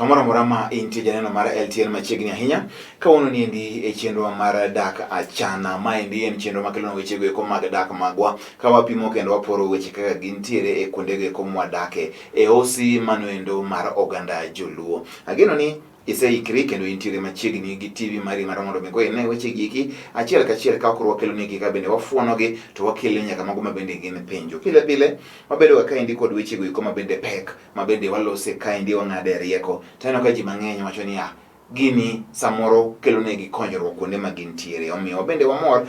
Kamoro amora ma intie janeno mar LTN machiegni ahinya, kawuono niendi e chenro mar Dak Achana. Maendi en chenro makelo weche go eko mag dak magwa, ka wapimo kendo waporo weche kaka gintiere e kuondego eko mwadake e osi manoendo mar oganda joluo. Ageno ni iseikri kendo intiere machiegni gi TV mari mar mondo mi ine weche giki achiel kachiel ka ok wakelo negi ka bende wafuonogi to wakelo nyaka mago ma bende gin penjo. Pile pile wabedo ga kaendi kod weche go eko ma bende pek ma bende walose kaendi wang'ade rieko. To aneno ka ji mang'eny wacho ni ah, gini samoro kelonegi konyruok kuonde ma gintiere. Omiyo bende wamor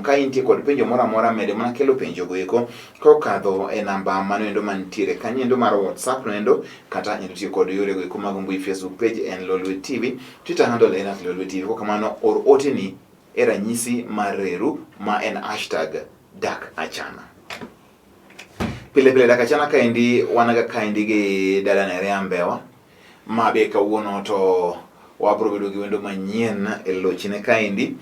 ka intie kod penjo moro amora mede mana kelo penjo go eko kokadho e namba mano endo mantiere kanyo endo mar WhatsApp no endo kata inyalo tiyo kod yore go eko mag mbui. Facebook page en Lolwe TV, Twitter handle en @LolweTV. Kokamano or oteni e ranyisi mar reru ma en hashtag dak achana. Pile pile dak achana kaendi wan ga kaendi gi dada Nerea Mbewa ma be kawuono to wabro bedo gi wendo manyien e lochne kaendi.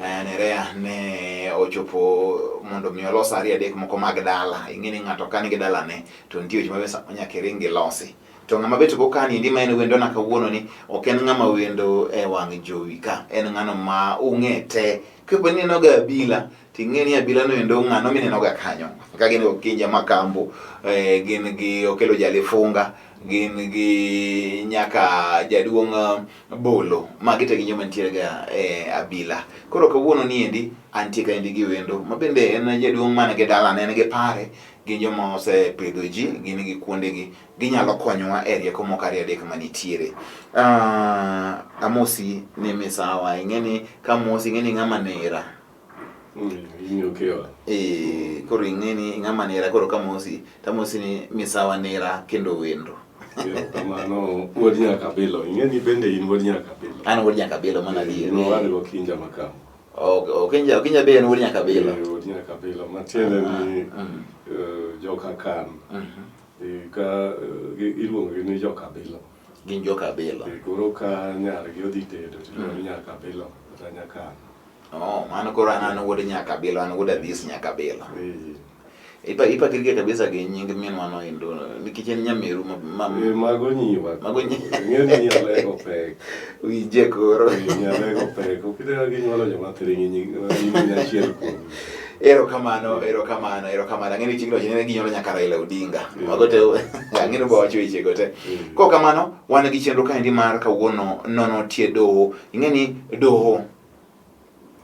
Nerea ne ochopo mondo mi olos ariyo adek moko mag dala. Ing'e ni ng'ato ka nigi dalane to nitie weche ma be samoro nyaka iring ilosi. To ng'ama bet go kani endi ma en wendona kawuono ni ok en ng'ama wendo e wang' jowi ka. En ng'ano ma ung'e te. Kapo ni ineno ga abila to ing'e ni abila no endo ng'ano mineno ga kanyo. Ka gin Okinja Makambo, gin gi Okello Jalifunga, gin gi nyaka jaduong' Bolo. Magi te gin joma nitiere ga e abila. Koro kawuono ni endi antie kaendi gi wendo ma bende en jaduong' man gi dalane, en gi pare, gin joma osepidho ji, gin gi kuondegi, ginyalo konyowa e rieko moko ariyo adek manitiere. Amosi ni misawa, ing'e ni kamosi ing'e ni ng'ama nera. Eh, koro ing'e ni ng'ama nera koro kamosi tamosi ni misawa nera kendo wendo. Kamano wuod Nyakabilo, ing'e ni bende in wuod Nyakabilo. An wuod Nyakabilo mana adier. In owadgi Okinja Makamo. Okinja, Okinja be en wuod Nyakabilo. Eh, wuod Nyakabilo, matiende ni joka Kan. Ka iluongo gi ni joka Bilo. Gin joka Bilo. Koro ka nyargi odhi tedo to iluongo ni Nyakabilo kata Nyakan. Oh, mano koro an wuod Nyakabilo, an wuod Adhis Nyakabilo. Ipakiri kabisa gi nying minwa no endo nikech en nyameru ma Mago nyiwa. Mago Ing'e ni nyalego pek. Winje koro. Nyalego pek. Ok idega ginyuolo joma thiring'inyi in achiel kuom. Erokamano, erokamano, erokamano. Ang'e ni chiegni wacho ni ginyuolo nyaka Raila Odinga. Mago te ang'e ni wacho weche go te. Kok kamano, wan gi chenro kaendi mar kawuono nono tie doho. Ing'e ni doho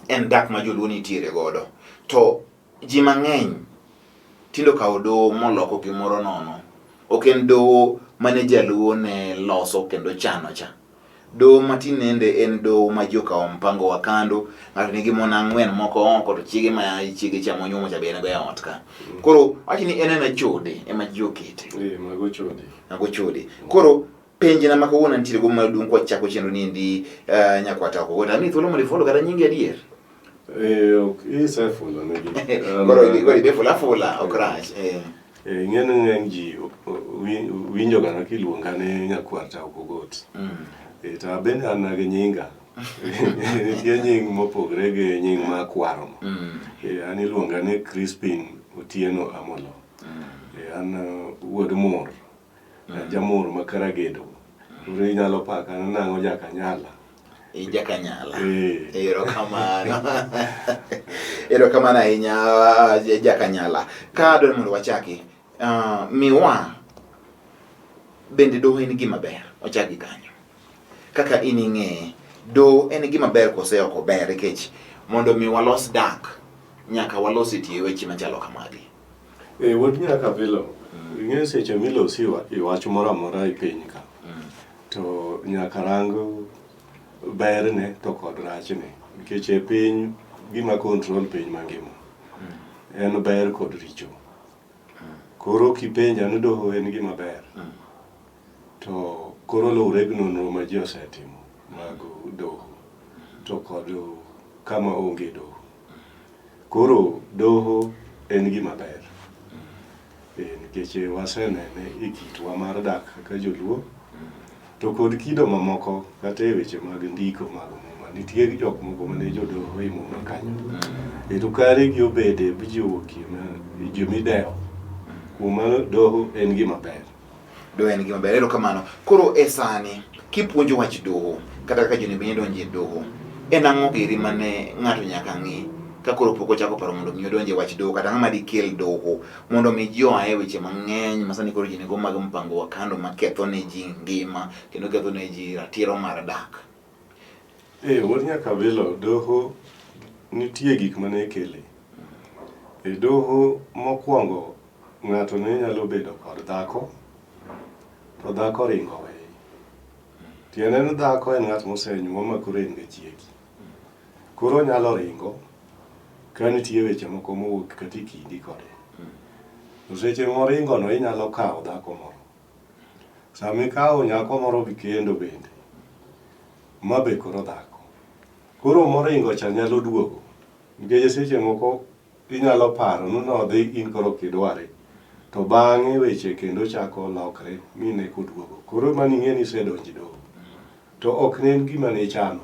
en dak ma joluo nitiere godo. To ji mang'eny tinde okawo doho moloko gimoro nono. Ok en doho mane jaluo ne loso kendo chano cha. Doho ma tinende en doho ma ji okawo mpango wa kando, ng'ato nigi mon ang'wen moko oko to chiege ma chiege cha monyuomo cha be en go e ot ka. Koro wach ni en ena chode ema ji okete. Eh, mago chode. Mago chode. Koro penjna ma kawuono antiere go maduong' kwachako chenro ni endi nyakwata oko. Goto ami thuolo mondo ifulo kata nyingi adier. Eh, ok isefulo negi. Koro koro ibe fula fula ok rach. Eh. Ing'e ni ng'eny ji winjo ga kiluonga ni nyakwar Tau Kogot. To abende an gi nyinga. Nitie nying mopogre gi nying ma kwaro. An iluonga ni Crispin Otieno Amolo. An wuod Mor. Jamor ma Karagedo. Koro inyalo paka ni nang'o Jakanyala. Jakanyala. Erokamano. Erokamano ahinya Jakanyala. Ka adwaro mondo wachaki, miwa bende doho en gima ber, wachak gi kanyo. Kaka in ing'eye, doho en gima ber kose ok ober nikech mondo mi walos dak, nyaka walos e tie weche machalo kamagi. Eh, wuod Nyakabilo, ing'eyo seche milosi wach moro amora e piny ka, to nyaka rang berne to kod rachne. Nikech e piny gima control piny mangima en ber kod richo. Koro kipenja ni doho en gima ber, to koro luwre gi nonro ma ji osetimo mag doho to kod kama onge doho. Koro doho en gima ber. Nikech wasenene e kitwa mar dak kaka joluo to kod kido mamoko kata e weche mag ndiko mag muma nitie jok moko mane jodoho e muma kanyo. To kare gi obede ji owuokie jomidewo. Kuom mano doho en gima ber. Doho en gima ber. Erokamano. Koro e sani Kipuonjo wach doho kata kaka ji onego bed ni donjo e doho, en ang'o giri mane ng'ato nyaka ng'i ka koro pok ochako paro mondo mi odonj e wach doho kata ang'o ma dikel doho mondo mi ji oa e weche mang'eny ma sani koro ji nigo mag mpango wa kando maketho ne ji ngima kendo ketho ne ji ratiro mar dak. Eh, wuod Nyakabilo, doho nitie gik mane kele. E doho mokwongo ng'ato ne nyalo bedo kod dhako to dhako ringo weye. Tiende ni dhako en ng'at mosenyuom ma koro en gi chiegi. Koro onyalo ringo ka nitie weche moko mowuok kata e kindi kode. To seche moringo no inyalo kawo dhako moro. Sama ikawo nyako moro bikendo bende, ma be koro dhako. Koro moringo cha nyalo duogo. Nikech seche moko inyalo paro ni nodhi in koro ok idware. To bang'e weche kendo chako lokre mine koduogo. Koro mano ing'e ni isedonjo e doho. To ok ne en gima ne ichano.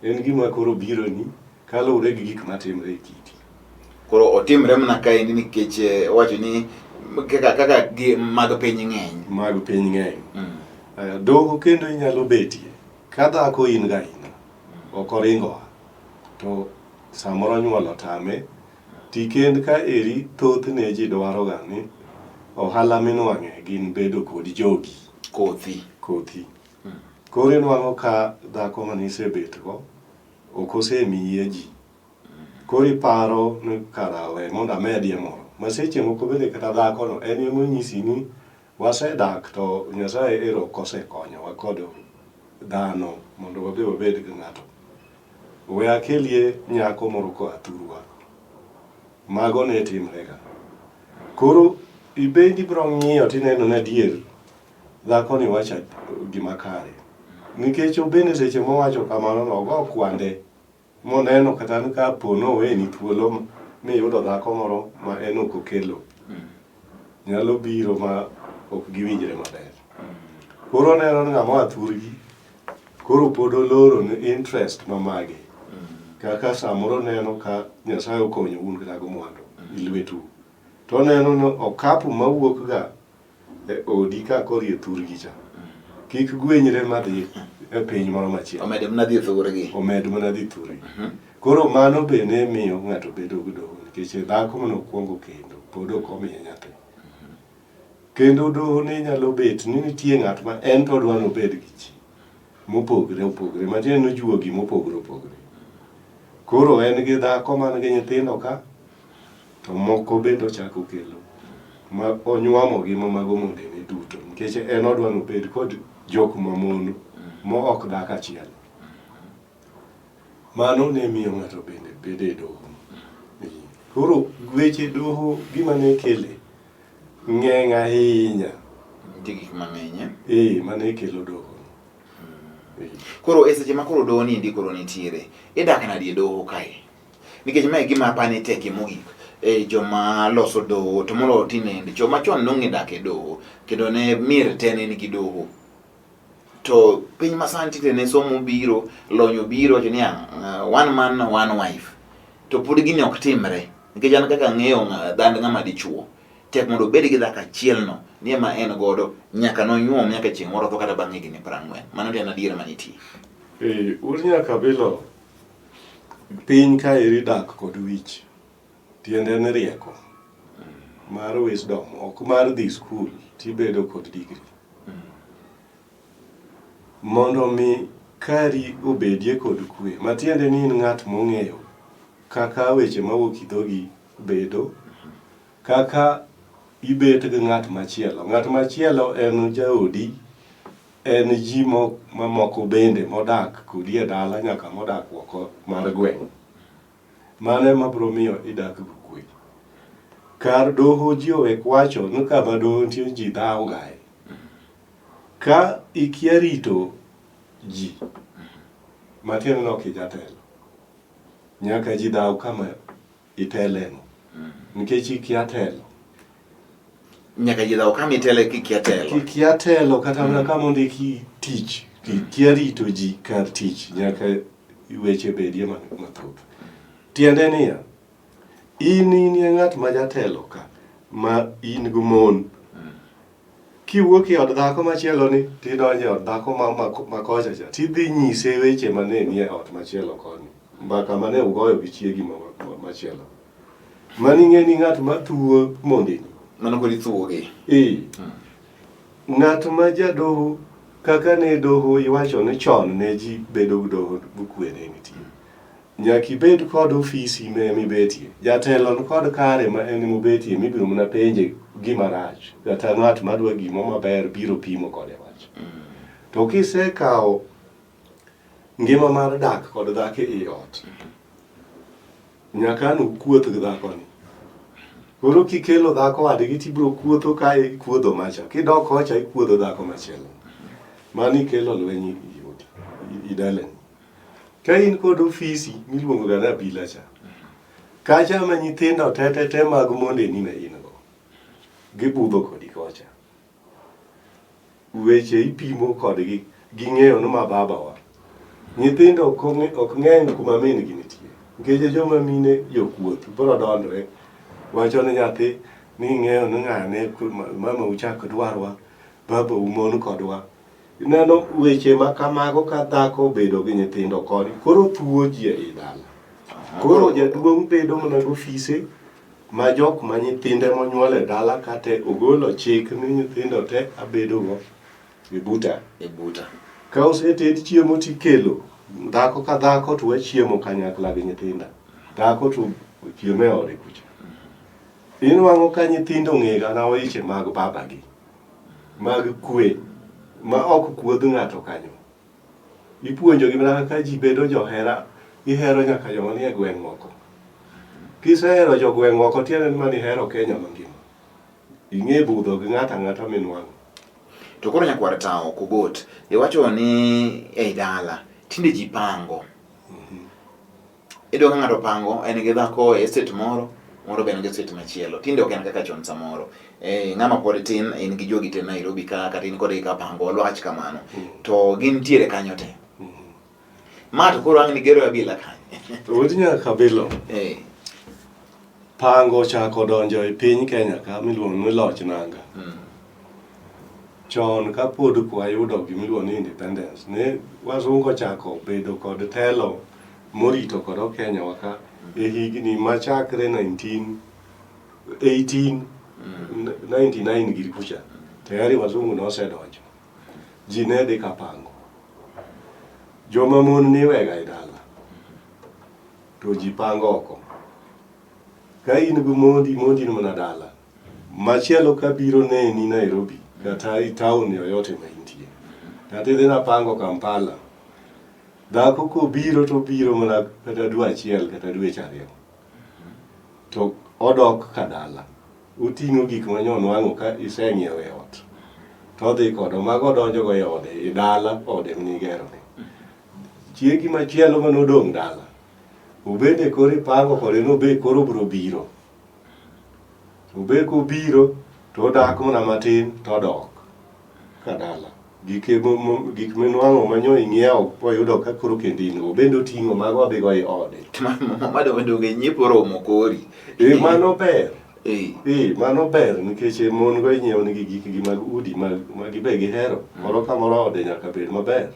En gima koro bironi kaluwore gi gik matimre e kiti. Koro otimre mana kaendi nikech eh, owacho ni kaka kaka gi mag piny ng'eny. Mag piny ng'eny. Doho kendo inyalo betie ka dhako in ga ina ok oringo to samoro nyuol otame tikend ka eri thothne ji dwaro ga ni ohala minwang'e gin bedo kod jogi Kothi. kothi. Koro inwang'o ka dhako mane isebetgo ok osemiye ji. Koro iparo ni kara we mondo amedie moro. Ma seche moko bende kata dhakono en ema onyisi ni wasedak to Nyasaye ero ok osekonyowa kod dhano mondo wabe wabed gi ng'ato. We akelie nyako moro koa thurwa. Mago ne timre ga. Koro ibed ibiro ng'iyo tineno ni adier dhakoni wacho gima kare. Nikech obende seche mowacho kamano no ogo kwande moneno kata ni ka po noweni thuolo miyudo dhako moro ma en ok okelo nyalo biro ma ok giwinjre maber. Koro oneno ni ng'ama oa thurgi koro pod oloro ni interest ma mage. Kaka samoro oneno ka Nyasaye okonyo un kata gi mwandu gi lwetu. To oneno ni okapu mawuok ga e odi ka koro e thurgi cha. Kik gwenyre madhi e piny moro machielo. Omed mana dhi thurgi. Omed mana dhi thurgi. Koro mano be ne miyo ng'ato bedo gi doho nikech dhako mane okwongo kendo pod ok omiye nyathi. Kendo doho ne nyalo bet ni nitie ng'at ma en to odwa ni obed gi ji mopogre opogre matiende ni ojuogi mopogre opogre. Koro en gi dhako man gi nyithindo ka to moko bende ochako okelo ma onyuomo gi ma mago mondene duto nikech en odwa ni obed kod jok mamon mo ok dak achiel. Mano ne miyo ng'ato bende bedo e doho. Koro weche doho gima ne kele ng'eny ahinya. Nitie gik mang'eny. Eh? Ee, mane kelo doho. Koro e seche ma koro doho ni endi koro nitiere, idak nadi e doho kae? Nikech mae gima apani tekie mogik. E joma loso doho to moloyo tinende, joma chon nong'e dak e doho kendo ne mier te ne nigi doho. To piny masani tinde ne somo biro, lony obiro, wacho niya, one man one wife. To pod gini ok timre. Nikech an kaka ang'eyo dhand ng'ama dichuo, tek mondo obed gi dhako achiel no, ni ema en godo, nyaka nonyuom nyaka chieng' moro otho kata bang' higni 40. Mano to en adiera manitie. Ee, wuod Nyakabilo, piny kaeri dak kod wich. Tiende ni rieko mar wisdom, ok mar dhi skul tibedo kod degree. Mondo mi kari obedie kod kwe, matiende ni in ng'at mong'eyo kaka weche mawuok e dhogi bedo, kaka ibet gi ng'at machielo. Ng'at machielo en jaodi, en ji mamoko bende modak kodi e dala nyaka modak oko mar gweng'. Mano ema biro miyo idak gi kwe. Kar doho ji owek wacho ni kama doho nitie ji dhawo gae. Ka ikia rito ji, matiende ni ok ijatelo. Nyaka ji dhaw kama iteleno. Nikech ikia telo. Nyaka ji dhaw kama itele kikia telo. Kikia telo kata mana kama ondiki tich, kikia rito ji kar tich, nyaka weche bedie mathoth. Tiende niya, in inie ng'at ma jatelo ka, ma in gi mon. Kiwuok e od dhako machielo ni tidonjo e od dhako ma kocha cha tidhi nyise weche mane nie ot machielo koni. Mbaka mane ugoyo gi chiegi machielo. Mani ing'e ni ng'at ma thuo mondeni. Mano koro ithuogi. Ee. Ng'at ma jadoho kaka ne doho iwacho ni chon ne ji bedo gi doho kwe ne nitie. Nyaka ibed kod ofisi ma mibetie. Jatelo ni kod kare ma en mobetie mibiro mana penje gima rach kata ng'at madwa gimo maber biro pimo kode wach. To kisekawo ngima mar dak kod dhako e ot, nyaka an ukuoth gi dhakoni. Koro kikelo dhako wadgi tibiro kuotho ka ikuodho macha, kidok kocha ikuodho dhako machielo. Mano ikelo lweny i odi, i dalani. Ka in kod ofisi miluongo ga ni abila cha, kacha ma nyithindo te te te mag mondeni ne in go, gibudho kodi kocha. Weche ipimo kodgi, ging'eyo ni ma babawa. Nyithindo ok ng'eny kuma min gi nitie. Nikech joma mine jokuoth biro dondre wacho ni nyathi ni ing'eyo ni ng'ane mama uchak dwarwa, baba umon kodwa. Ineno weche ma kamago ka dhako obedo gi nyithindo koni, koro thuo ji ei dala. Koro jaduong' bedo mana gofise ma jok ma nyithinde monyuol e dala kate ogolo chik ni nyithindo te abedogo e buta. E buta. Ka oseted chiemo tikelo dhako ka dhako to wachiemo kanyakla gi nyithinda. Dhako to ochiemo e ode kucha. Inwang'o ka nyithindo ong'e gana weche mag babagi. Mag kwe ma ok kuodh ng'ato kanyo. Ipuonjogi mana kaka ji bedo johera, ihero nyaka joma nie gweng' moko. Kisehero jogweng' moko tiende ni mano ihero Kenya mangima. Ing'e budho gi ng'ato ang'ata minwang'o. To koro nyakwar tawo Kogot, iwacho ni ei dala tinde ji pango. Iyudo ka ng'ato opango en gi dhako e estate moro, moro be en gi estate machielo. Tinde ok en kaka chon samoro. Ng'ama pod tin in gi jogi te Nairobi ka kata in kodgi ka pango walwach kamano. To gintiere kanyo te. Ma to koro ang' nigero abila kanye. Wuod Nyakabilo. Pango ochako donjo e piny Kenya ka miluongo ni loch nanga. Chon kapod kwayudo gimiluongo ni independence, ne wazungu ochako bedo kod telo morito kod Kenya wa ka e higni machakre 1899 giri kucha. Tayari wazungu nosedonjo. Ji ne dhi kapango. Joma mon niwega e dala to ji pango oko. Ka in gi mondi, mondi ni mana dala. Machielo ka biro neni Nairobi kata i town yoyote ma intie. Kata idhi napango Kampala. Dhako kobiro to obiro mana kata dwe achiel kata dweche ariyo. To odok ka dala. Oting'o gik ma nyo nwang'o ka iseng'iewo e ot. To odhi kodo mago odonjo go e ode, e dala ode minigero ni. Chiegi machielo manodong' dala. Obende koro ipango kode ni obe koro obiro biro. Obe kobiro to odak mana matin to odok ka dala. Gike gik minwang'o ma nyo ing'iewo boyudo ka koro kendo in go bende oting'o mago odhi go e ode. Mano donge nyiepo romo kori. Mano ber. Mano ber nikech mon go inyiewo nigi gikgi mag udi ma gibe gihero. Moro ka moro ode nyaka bed maber.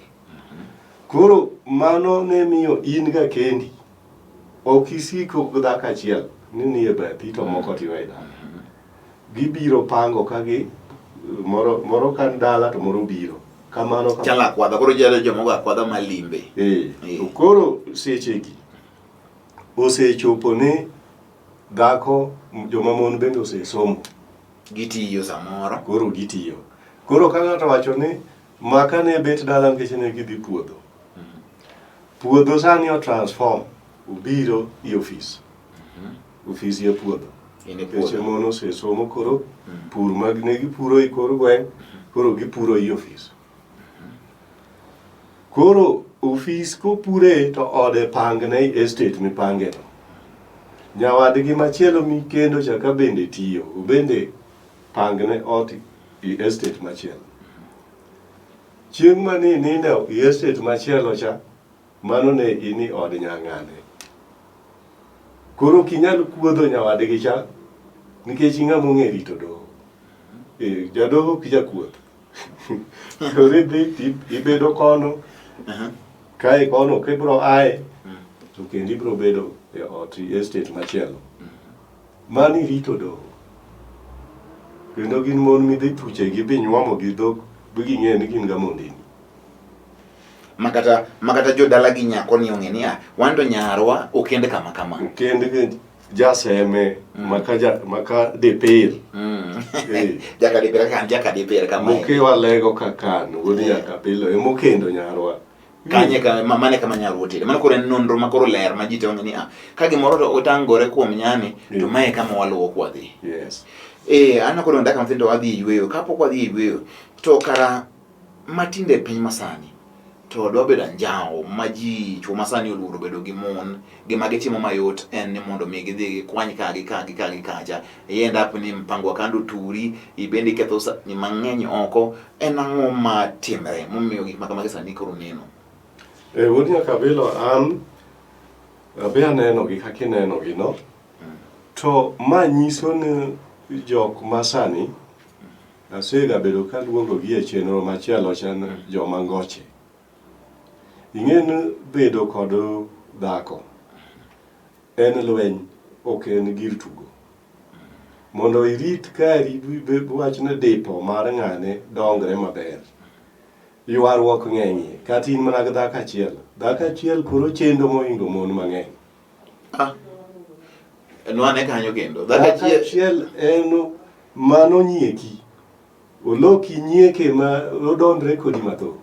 Koro mano ne miyo in ga kendi ok isiko gi dhako achiel ni nie bathi to moko tiwe e dala. Gibiro pango ka gi moro moro kan dala to moro biro. Kamano kamano. Chalo akwadha koro jalo jomoko akwadha malimbe. To koro sechegi osechopo ni dhako joma mon bende osesomo. Gitiyo samoro. Koro gitiyo. Koro ka ng'ato wacho ni maka ne bet dala nikech ne gidhi puodho. Puodho sani o transform obiro i ofis. Ofis e puodho. Nikech mon osesomo koro pur mag ne gipuro i kor gweng' koro gipuro i ofis. Koro ofis kopure to ode pangne i estate mipange no. Nyawadgi machielo mikendo cha ka bende tiyo, obende pangne ot i estate machielo. Chieng' mane inindo i estate machielo cha, mano ne in i od nyang'ane. Koro ok inyal kuodho nyawadgi cha nikech ing'ama ong'e rito doho. Eh, jadoho ki jakuoth. Koro idhi ibedo kono, kae kono kibro ae, to kendo ibro bedo e ot e estate machielo. Mano irito doho. Kendo gin mon midhi tuche gi binyuomo gi dhok bi ging'e ni gin ga mondini. Makata jodala gi nyako ni ong'e ni ah, wan to nyarwa okend kama kama. Okend gi jaseme maka ja, maka dipir. Eh. Jaka dipir kaka an jaka dipir kama. Mokewa lego kakan wuod Nyakapilo emokendo nyarwa. Kanye ka mane kama nyarwa otede. Mano koro en nonro ma koro ler ma ji te ong'e ni ah, ka gimoro to otangore kuom nyani to mae kama waluwo kwadhi. Yes. Eh, an koro dakika matin to wadhi e yueyo. Kapok wadhi e yueyo to kara matinde e piny masani to dwa bedo anjawo ma ji chwo masani oluoro bedo gi mon, gima gitimo mayot en ni mondo mi gidhi gikwany ka gi ka gi ka gi kacha. I end up ni mpango wa kando turi, ibende iketho sani mang'eny oko. En ang'o ma timre momiyo gik ma kamagi sani koro neno? Eh, wuod Nyakabilo an abe aneno gi kaka ineno gi no. To ma nyiso ni jok masani asegabedo kaluongo gi e chenro machielo cha ni joma ngoche. Ing'e ni bedo kod dhako en lweny, ok en gir tugo. Mondo irit kari wach ni dipo mar ng'ane dongre maber. Ywaruok ng'enyie, kata in mana gi dhako achiel. Dhako achiel koro chendo mohingo mon mang'eny. Ah. Nwane kanyo kendo. Dhako achiel en mano nyieki. Oloki nyieke ma odondre kodi mathoth.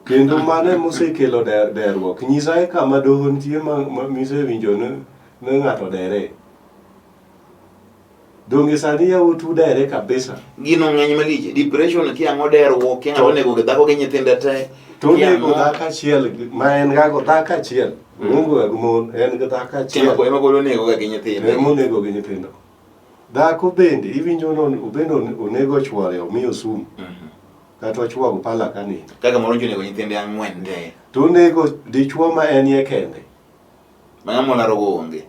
Kendo mano ema osekelo derruok. Nyisa e kama doho nitie ma misewinjo ni ng'ato dere. Donge sani yawuotu dere kabisa. Gino ng'eny malich. Depression kia ang'o derruok, kia ng'ato onego dhako gi nyithinde te. To onego dhako achiel ma en gago dhako achiel. Oonge ga gi mon, en gi dhako achiel. Ema koro onego ga gi nyithinde. Ema onego gi nyithindo. Dhako bende iwinjo ni bende onego chwore omiyo sum. Kata ochwogo pala ka nindo. Kaka moro onego nyithinde ang'wen te. To onego dichuo ma en ye kende. Ma ng'ama olaro go onge.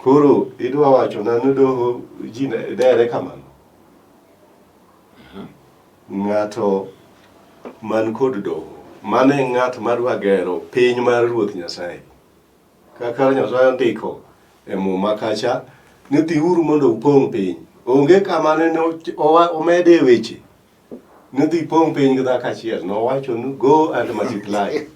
Koro idwa wacho na ni doho ji dere kamano. Ng'ato man kod doho, mano e ng'at madwa gero piny mar Ruoth Nyasaye. Kaka Nyasaye ondiko e Muma kacha ni dhiuru mondo upong' piny. Onge kama ne omede weche ni dhi pong' piny gi dhako achiel. Nowacho ni go and multiply.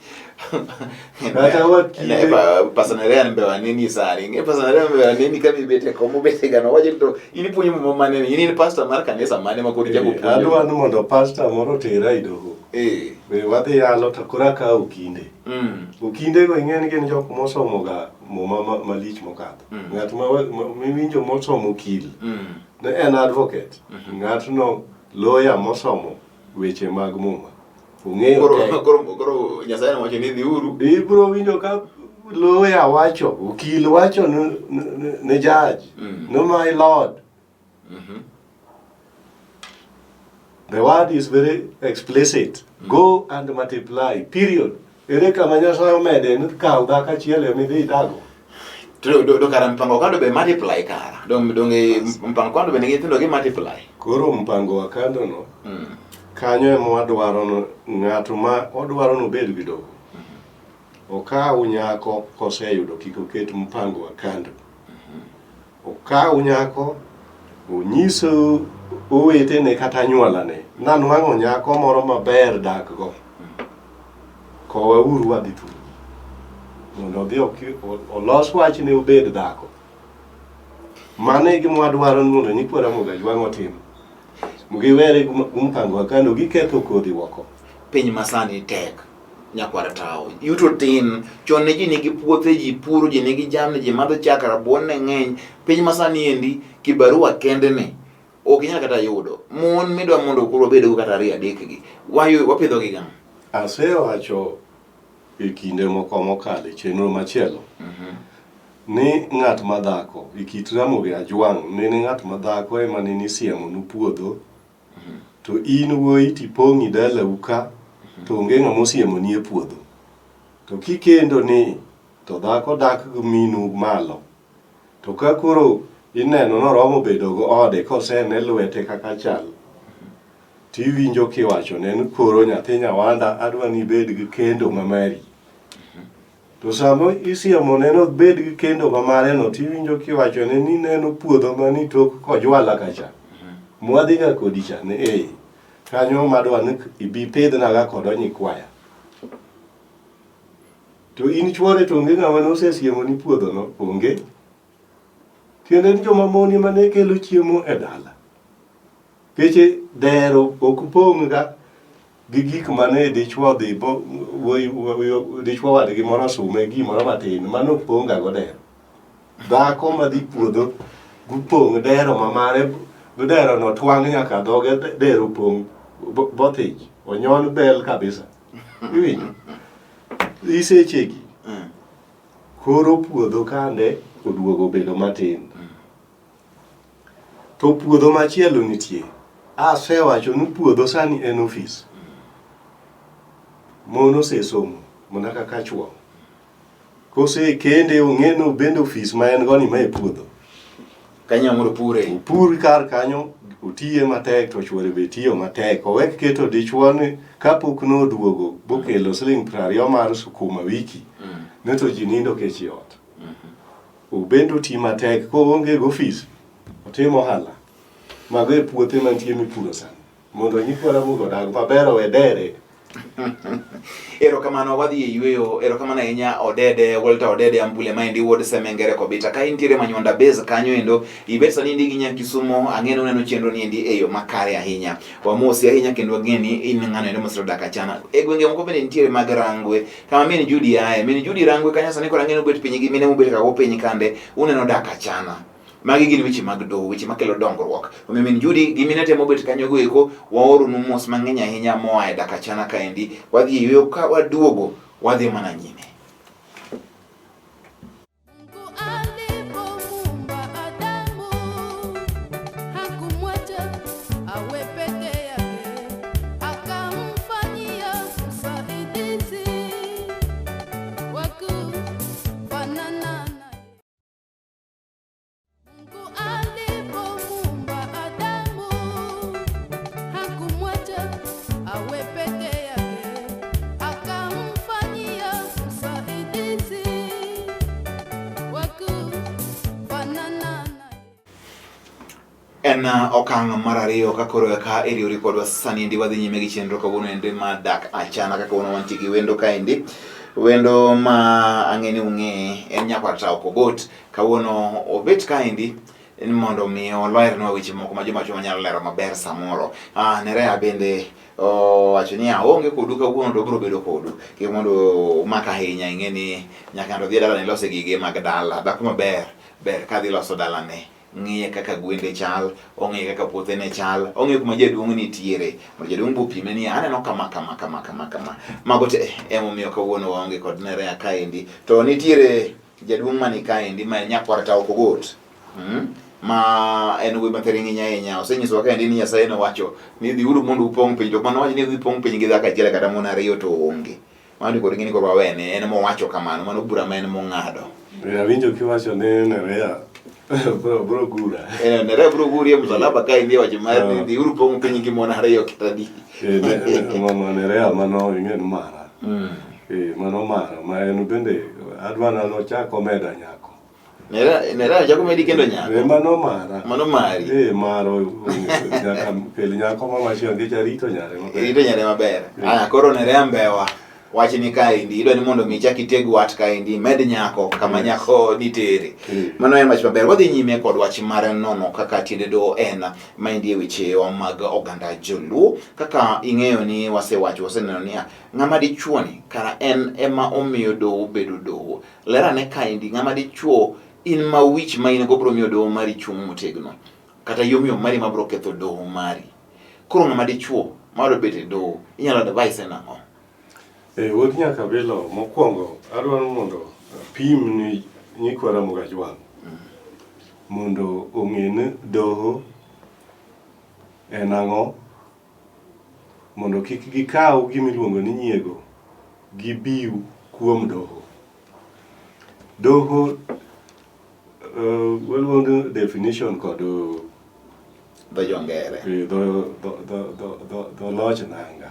Kata wakile Pastor Nerea ni mbewa nini sani? Ng'e Pastor Nerea mbewa nini ka bibet e kom obet ga no wacho to in ipuonjo muma mane ni? In in pastor mar kanisa mane ma koro ichako puonjo? Adwa ni mondo pastor moro otera e doho. Be wadhi yalo to koro akawo okinde. Okinde go ing'e ni gin jok mosomo ga muma malich mokadho. Ng'at ma miwinjo mosomo okil ne en advocate. Ng'atno lawyer mosomo weche mag muma. Ong'eyo Koro koro koro Nyasaye nowacho ni dhiuru. Ibro winjo ka lawyer wacho, okil wacho ne judge, no my lord. The word is very explicit. Go and multiply, period. Ere kama Nyasaye omede ni kaw dhako achiel ema idhi idago. To do kara mpango kando be multiply kara. Dong donge mpango kando be nigi nyithindo gi multiply. Koro mpango wa kando no, kanyo ema wadwaro no ng'ato ma odwaro no obed gi doho. Okaw nyako koseyudo kik oket mpango wa kando. Okaw nyako onyis owetene kata anyuolane nanwang'o nyako moro maber dak go. Kowauru wadhi thurgi. Mondo odhi olos wachne obed dhako. Mano e gima wadwaro ni mondo nyikwa Ramogi Ajwang' otim. Giwere gi mpango wa kando giketho kodhi woko. Piny masani tek nyakwar tawo. Yuto tin, chon ne ji nigi puothe, ji puro, ji nigi jamni, ji madho chak, rabuon ne ng'eny. Piny masani endi kibarua kende ni ok inyal kata yudo. Mon midwa mondo koro wabedgo kata ariyo adek gi. Wapidho gi gang'o? Asewacho e kinde moko mokalo e chenro machielo ni ng'at ma dhako e kit Ramogi Ajwang' nene ng'at ma dhako ema nene isiemonu puodho to in wuoyi tipong' i dalau ka to onge ng'ama osiemoni e puodho. To kikendo ni to dhako dak gi minu malo. To ka koro ineno noromo bedo go ode kosene lwete kaka chal. Tiwinjo kiwacho ne ni koro nyathi nyawanda adwa ni ibed gi kendo ma mari. To sama isiemo ne ni obed gi kendo ma mare no tiwinjo kiwacho ne ni neno puodho mani tok kojwala kacha. Mwadhiga kodi cha ni ee. Kanyo madwa ni ibi pidhnaga kodo nyikwaya. To in chuore to onge ng'ama nosesiemo ni puodho no onge. Tiende ni joma mon ema ne kelo chiemo e dala. Keche dero ok pong' ga gi gik mane dichwo dhi bo dichwo wadgi moro osume gimoro matin mano ok pong' ga go dero. Dhako madhi puodho gupong' dero ma mare dero no twang' nyaka dhoge dero pong' bothich onyon bel kabisa. Iwinjo? Isechegi. Koro puodho kande oduogo obedo matin. To puodho machielo nitie. Asewacho ni puodho sani en ofis. Mon osesomo mana kaka chwo. Kosekende ong'e ni bende ofis ma en go ni ma e puodho. Kanyo mondo opure. Opur kar kanyo otiye matek to chuore be tiyo matek. Owek keto dichuo ni kapok noduogo bokelo siling 20 mar sukuma wiki. Ne to ji nindo kech e ot. Obende oti matek koonge gi ofis otim ohala. Mago e puothe mantie mipuro sani. Mondo nyikwa Ramogi odag maber owe dere. Erokamano, wadhi e yueyo. Erokamano ahinya Odede, Walter Odede Ambule maendi wuod Semengere Kobita. Ka intiere Manywanda Base kanyo endo, ibet sani indi gi nya Kisumo, ang'e ni uneno chenro ni endi e yo makare ahinya. Wamosi ahinya kendo wageni in ng'ano endo mosero dak achana. E gwenge moko bende nitiere mag Rangwe, kama min Judy aye. Min Judy Rangwe kanyo sani koro ang'e ni ubet piny gi mine mubet kago piny kande, uneno dak achana. Magi gin weche mag doho, weche makelo dongruok. Omiyo min Judy gi mine temo bet kanyo go eko, waoronu mos mang'eny ahinya moa e dak achana kaendi. Wadhi e yueyo ka waduogo, wadhi mana nyime. Mungu alipomuumba Adamu hakumwacha awe peke yake, akamfanyia msaidizi wa kufanana naye. Mungu alipomuumba Adamu hakumwacha awe peke yake, akamfanyia msaidizi wa kufanana naye. En okang' mar ariyo ka koro eka iriwri kodwa sani endi wadhi nyime gi chenro kawuono endi mar dak achana kaka kawuono wantie gi wendo kaendi. Wendo ma ang'e ni ung'e en nyakwar Tao Kogot. Kawuono obet kaendi ni mondo mi olernwa weche moko ma joma chwo nyalo lero maber samoro. Nerea bende owacho ni aonge kodu kawuono to obiro bedo kodu. Kik mondo umak ahinya ing'e ni nyaka ng'ato dhi e dalane lose gige mag dala. Dhako maber ber kadhi loso dalane. Ng'iye kaka gwende chal, ong'iye kaka puothene chal, ong'iyo kuma jaduong' nitiere. Mondo jaduong' bo opime ni aneno kama kama kama kama kama. Mago te emomiyo kawuono waonge kod Nerea kaendi. To nitiere jaduong' mani kaendi ma en nyakwar Tao Kogot. Ma en wuoyi mathiring'iny ahinya. Osenyisowa kaendi ni Nyasaye nowacho ni dhiuru mondo upong' piny. To mano wacho ni dhi pong' piny gi dhako achiel kata mon ariyo to onge. Mano to koro ing'e ni koro wawene, en mowacho kamano, mano bura ma en mong'ado. Awinjo kiwacho ni Nerea bro gura. Nerea bro guri e msalaba ka indie wacho mar ni dhiuru pong' piny gi mon ariyo kata adi. Mama Nerea mano ing'e ni mara. Mano mara ma en bende adwa nochak omeda nyako. Nerea chako medi kendo nyako. Mano mara. Mano mari. Maro nyaka kel nyako ma machielo nikech arito nyare maber. Irito nyare maber. Aya koro Nerea Mbewa wach ni kaendi idwa ni mondo mi ichak iteg wat kaendi med nyako kama nyako nitere. Mano en wach maber. Wadhi nyime kod wach mar nono kaka tiende doho en maendi e wechewa mag oganda joluo. Kaka ing'eyo ni wasewacho waseneno niya ng'ama dichuo ni kara en ema omiyo doho bedo doho. Ler ane kaendi ng'ama dichuo in ma wich ma in go biro miyo doho mari chung' motegno kata yomyom mari ma biro ketho doho mari. Koro ng'ama dichuo ma dwa bet e doho inyalo advise nang'o? Wuod Nyakabilo, mokwongo adwaro mondo apim ni nyikwa Ramogi Ajwang' mondo ong'e ni doho en ang'o mondo kik gikaw gima iluongo ni nyiego gibiw kuom doho. Doho Waluongo ni definition kod Dho jongere. Dho loch nanga.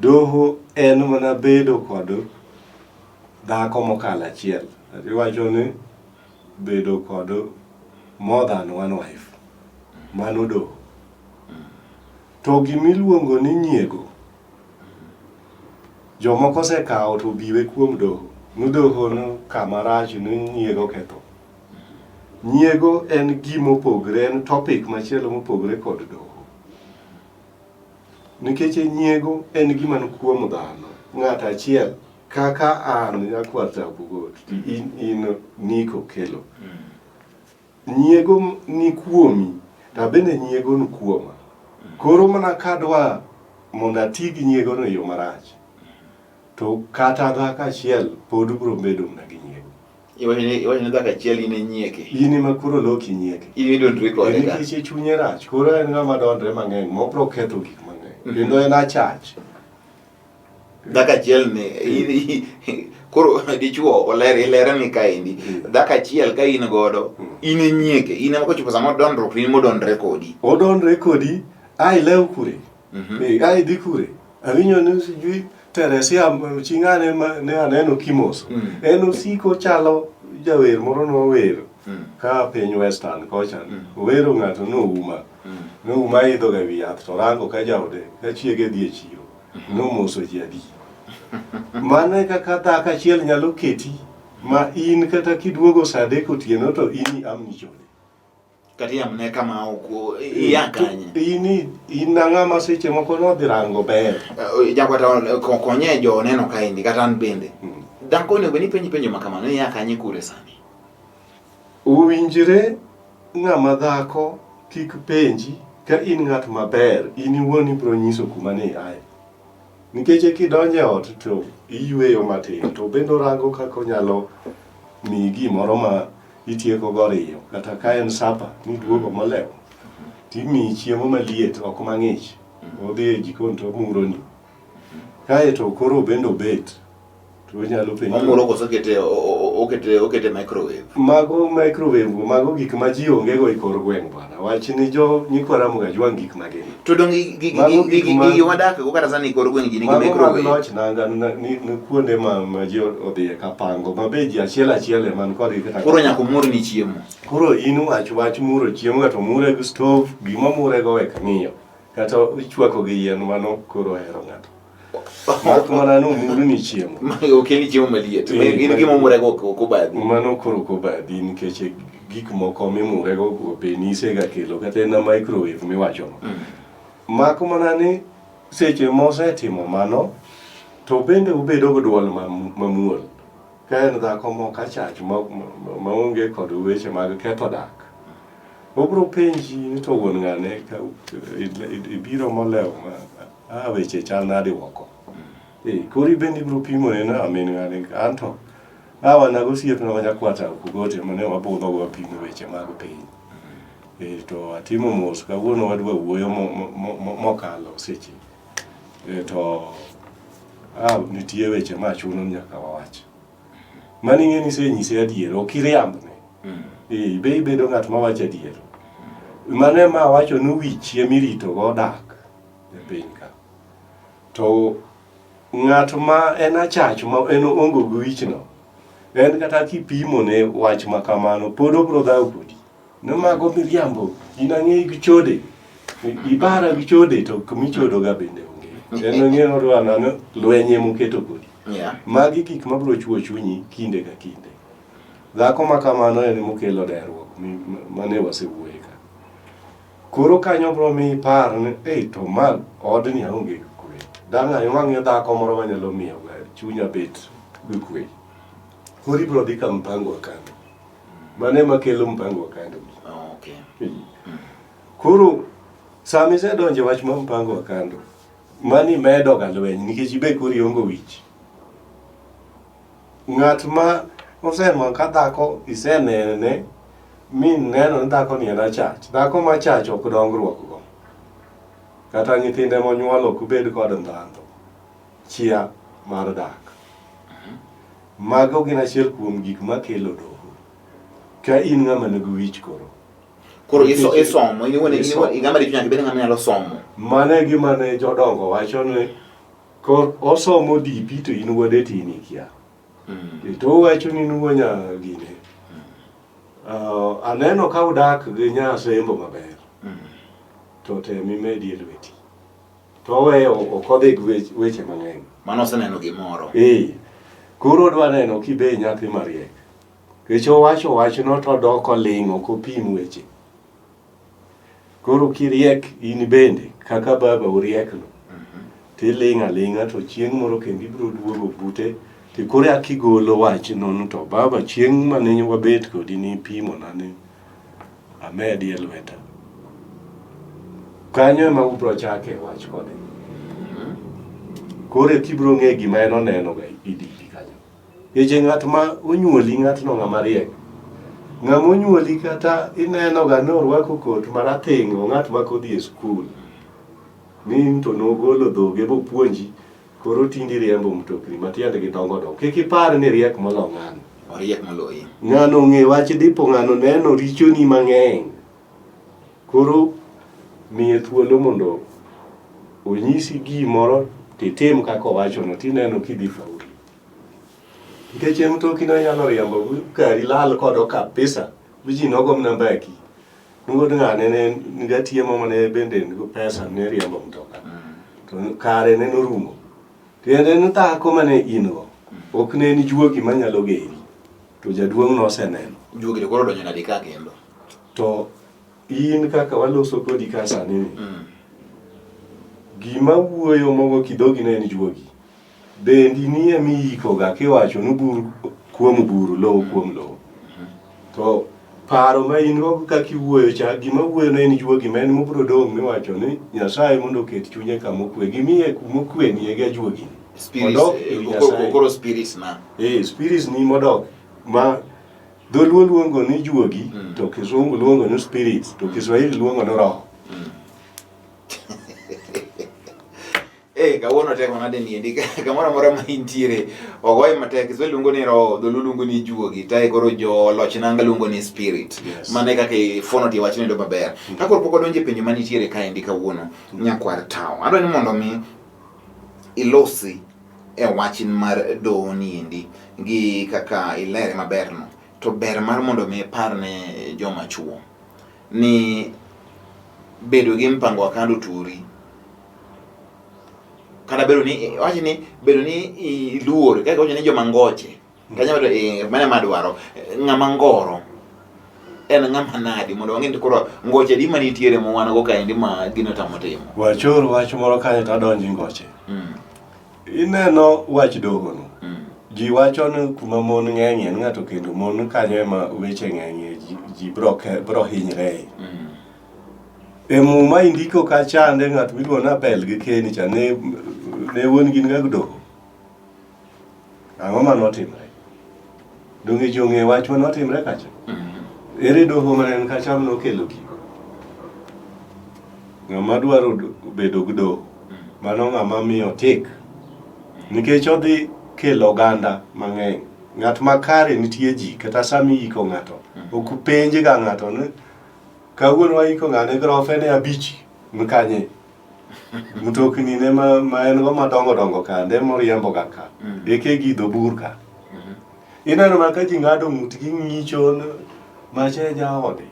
Doho en mana bedo kod dhako mokalo achiel. Iwacho ni bedo kod more than one wife. Mano doho. To gimiluongo ni nyiego, jomoko osekawo to obiwe kuom doho. Ni doho no kama rach ni nyiego ketho. Nyiego en gimopogre, en topic machielo mopogre kod doho. Nikech nyiego en gima ni kuom dhano, ng'ato achiel kaka an nyakwar Tabugot, in Nick Okello. Nyiego ni kuomi, to abende nyiego ni kuoma. Koro mana kadwa mondo ati gi nyiego no e yo marach, to kata dhako achiel pod biro bedo mana gi nyiego. Iwacho ni dhako achiel in e nyieke. In ema koro loki nyieke. In idondri kode ka. Nikech chunye rach, koro en ng'ama dondre mang'eny, mobro ketho gik mang'eny. Kendo en achach. Dhako achiel ni koro dichuo oler ilere ni kaendi. Dhako achiel ka in godo, in e nyieke, in ema kochopo sama dondruok in modondre kodi. Odondre kodi, a ilew kure. A idhi kure. Awinjo ni sijui Teresia chi ng'ane ma ne aneno kimoso. En osiko chalo jawer moro nower ka piny Western kocha. Owero ng'ato nouma. Nouma idho ga wi yath to rango ka jaode ka chiege dhi e chiro. Nomoso ji adi. Mano e kaka dhako achiel nyalo keti ma in kata kiduogo saa adek otieno to in iamni chode. Kata iamne kama ok ia kanye. In in ng'ama seche moko nodhi rango ber. Jakwata konye jo neno kaendi kata an bende. Dhako onego bed ni penji penjo ma kamano ia kanye kure sani. Owinjre ng'ama dhako kik penji ka in ng'at maber in iwuon ibiro nyiso kuma ne iaye. Nikech kidonjo e ot to iyweyo matin to bende orango kaka onyalo miyi gimoro ma itieko go riyo kata ka en sapa niduogo molewo timiyi chiemo maliet ok mang'ich odhi e jikon to omuroni kaeto koro bende obet to onyalo penjo Omuro koso okete okete okete microwave. Mago microwave go mago gik ma ji onge go e kor gweng' bwana wach ni jo nyikwa Ramogi Ajwang' gik ma gin To dong gigi wadak go kata sani kor gweng' ji nigi mago mag microwave. loch nanga ni kuonde ma ji odhiye kapango ma be ji achiel achiel ema ni kodgi kata Koro nyaka omurni chiemo. Koro in wach wach muro chiemo kata omure gi stove gima omure go wek ng'iyo kata ichwako gi yien mano koro ohero ng'ato. Mak mana ni omurni chiemo. Okelni chiemo maliet. Gin gima omure go ok obadhi. Mano koro ok obadhi nikech gik moko mimure go be nisega kelo kata en microwave miwacho no. Mak mana ni seche mosetimo mano to bende ubedo gi duol mamuol. Ka en dhako mok achach maonge kod weche mag ketho dak. Obro penji ni to wuon ng'ane ka ibiro molewo ma a weche chal nade oko. Koro ibende ibro pimone ni amin ng'ani anto a wan gi osiepna ma nyakwata Okogote mane wabudho go wapimo weche mag piny. To atimo mos kawuono wadwa wuoyo mokalo seche. To a nitie weche ma chuno ni nyaka wawach. Mano ing'e ni isenyise adier, ok iriambne. Be ibedo ng'at mawacho adier. Mano ema awacho ni wich emirito go dak e piny ka. To ng'at ma en achach ma en ongo gi wichno, en kata kipimo ne wach ma kamano, pod obro dhawo kodi. Ni mago miriambo, in ang'eyi gi chode, ibara gi chode to kumichodo ga bende onge. En ong'e odwa nano lweny emoketo kodi. Magi gik mabiro chuo chunyi kinde ka kinde. Dhako ma kamano en mokelo derruok mane wasewuoye ka. Koro kanyo biro miyi ipar ni ei to ma odni aonge gi kwe. Dang' anwang'ie dhako moro manyalo miyo chunya bet gi kwe. Koro ibiro dhi ka mpango wa kando. Mano ema kelo mpango wa kando. Koro sama isedonjo e wach mar mpango wa kando, mano imedo ga lweny nikech ibe koro ionge wich. Ng'at ma osenwang'o ka dhako isenene mineno ni dhako ni en achach. Dhako ma achach ok dongruok go. Kata nyithinde monyuolo ok bed kod ndhandhu. Chia mar dak. Mago gin achiel kuom gik makelo doho. Ka in ng'ama nigi wich koro. Koro isomo, in iwuon in iwuon ng'ama dichwo nyaka ibed ng'ama nyalo somo. Mano e gima ne jodongo wacho ni kor osomo DP to in wuode to in ikia. To owacho ni in wuo nya gine. Aneno ka udak gi nyasembo maber. To tem imedie lweti. To oweyo ok odhi gi weche mang'eny. Mano oseneno gimoro. Ee. Koro odwa neno kibe nyathi mariek. Nikech owacho wachno to odok oling' ok opim weche. Koro kiriek in bende kaka baba uriekno. Tiling' aling'a to chieng' moro kendo ibiro duogo bute to koro akigolo wachno to baba chieng' mane wabet kodi nipimona ni amedi e lweta. Kanyo ema ubiro chake wach kode. Koro eka ibiro ng'e gima en oneno ga e DP kanyo. Nikech ng'at ma onyuoli ng'atno ng'ama riek. Ng'ama onyuoli kata ineno ga ni orwako kot marateng' ng'at ma kodhi e skul. Ni to nogolo dhoge bopuonji koro tinde iriembo mtokni ma tiendgi dongo dongo. Kik ipar ni riek molo ng'ano. Oriek moloyi. Ng'ano ong'e wach dipo ng'ano neno richoni mang'eny. Koro miye thuolo mondo onyisi gimoro titim kaka owachono tineno kidhi faulu. Nikech e mtokino inyalo riembo kari lal kodo kabisa bi ji nogo mana mbaki. Wuod ng'ane ne nigatiemo mane bende nigi pesa ne riembo mtoka. To kare ne norumo. Tiende ni dhako mane in go ok ne en juogi manyalo geri. To jaduong' noseneno. Juogi to koro odonjo nade ka kendo? To in kaka waloso kodi ka sani ni, gima wuoyo mogo kidhogi ne en juogi. Dendi ni ema iyikoga kiwacho ni bur kuom bur, lowo kuom lowo. To paro ma in go kaka iwuoyo cha, gima wuoyo ne en juogi ma en mobiro dong' miwacho ni Nyasaye mondo oket chunye kama okwe. Gimiye kuma okwe ni e ga juogi. Spirits, Odok ir Nyasaye. koro spirits na. Eh, spirits ni modok ma dholuo luongo ni juogi to kizungu luongo ni spirits to Kiswahili luongo ni roho. Eh, kawuono tek manade niendi kamoro amora ma intiere ogoye matek Kiswahili luongo ni roho dholuo luongo ni juogi tae koro jo loch nanga luongo ni spirit. Yes. Mano e kaka ifuono tie wachno endo maber. Ka koro pok wadonjo e penjo manitiere kaendi kawuono nyakwar tawo adwa ni mondo mi ilosi e wach mar doho niendi gi kaka ilere maber no to ber mar mondo mi ipar ne joma chuo ni bedo gi mpango wa kando turi kata bedo ni wach ni bedo ni iluor kaka wacho ni joma ngoche kanyo to mane madwaro ng'ama ngoro en ng'ama nadi mondo wang'e ni koro ngoche adi manitiere ma wan go kaendi ma gino tamo timo. Wachor wach moro kanyo to adonjo ngoche. Ineno wach dohono. Ji wacho ni kuma mon ng'enyie ni ng'ato kendo mon kanyo ema weche ng'enyie ji, ji bro, bro hinyre. E muma indiko ka chande ng'at miluongo ni Abel gi Keni cha ne, ne wuon gi niga doho. Ang'o ma notimre? Donge ji ong'eyo wach ma notimre kacha? Ere doho mane en kacha nokelo gigo? Ng'ama dwaro bedo gi doho, mano ng'ama miyo tik. Nikech odhi kelo oganda mang'eny. Ng'at makare nitie ji, kata sama iyiko ng'ato, ok penj ga ng'ato ni kawuono waiko ng'ane grofe ne abich nikanye. Mtokni ne ma, ma en go madongo dongo kande moriembo ga ka. Eke gidho bur ka. Ineno ma ka ji ng'ado ng'utgi ng'icho mache jaode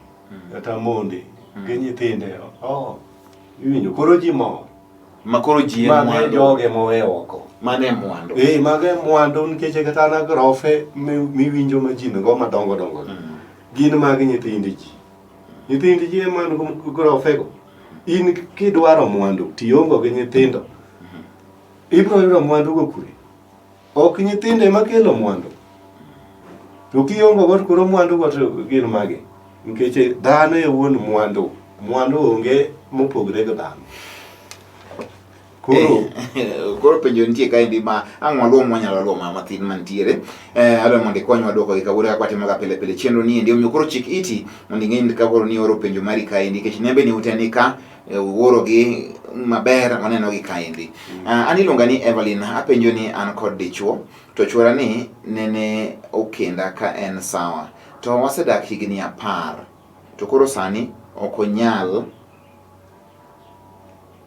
kata monde gi nyithinde. Oh, iwinjo koro ji mor. Ma koro ji e Mage mwandu. joge mowe oko. Mane mwandu. Eh, mage mwandu nikech kata na grofe miwinjo ma ji nigo madongo dongo. Gin mag nyithind ji. Nyithind ji ema nigi grofe go. In kidwaro mwandu tiongo gi nyithindo. Ibiro yudo mwandu go kure? Ok nyithindo ema kelo mwandu. To kiongo go to koro mwandu go to gin mage? Nikech dhano e wuon mwandu. Mwandu onge mopogre gi dhano. Koro koro penjo nitie kaendi ma ang' waluwo mwanyalo luwo ma mathin mantiere adwa mondo ikonywa duoko gi kawuono kaka watimo ga pile pile chenro ni endi omiyo koro chik iti mondo ing'e ni ka koro ni oro penjo mari kaendi nikech nembe ni ute ni ka uoro gi maber waneno gi kaendi. An iluonga ni Evelyn, apenjo ni an kod dichuo to chuora ni nene okenda ka en sawa to wasedak higni 10 to koro sani ok onyal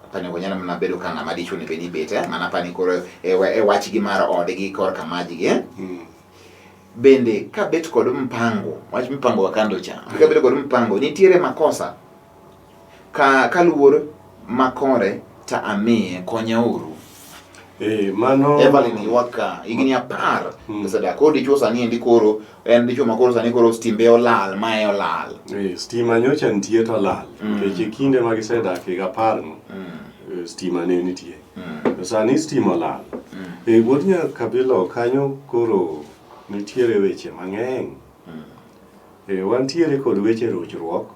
apani ok onyal mana bedo ka ng'ama dichuo ni bed ni bet mana apani koro e wachgi mar odgi korka majgi Bende kabet kod mpango, wach mpango wa kando cha, kabedo kod mpango nitiere makosa ka kaluor makore ta amiye konya uru. Mano Evelyn ywak ka higni 10 osedak koro dichuo sani endi koro en dichuo ma koro sani koro stimbe olal mae olal. Stima nyocha nitie to olal nikech e kinde ma gisedak higa 10 no stima ne nitie. To sani stima olal. Wuod Nyakabilo kanyo koro nitiere weche mang'eny. Wantiere kod weche rochruok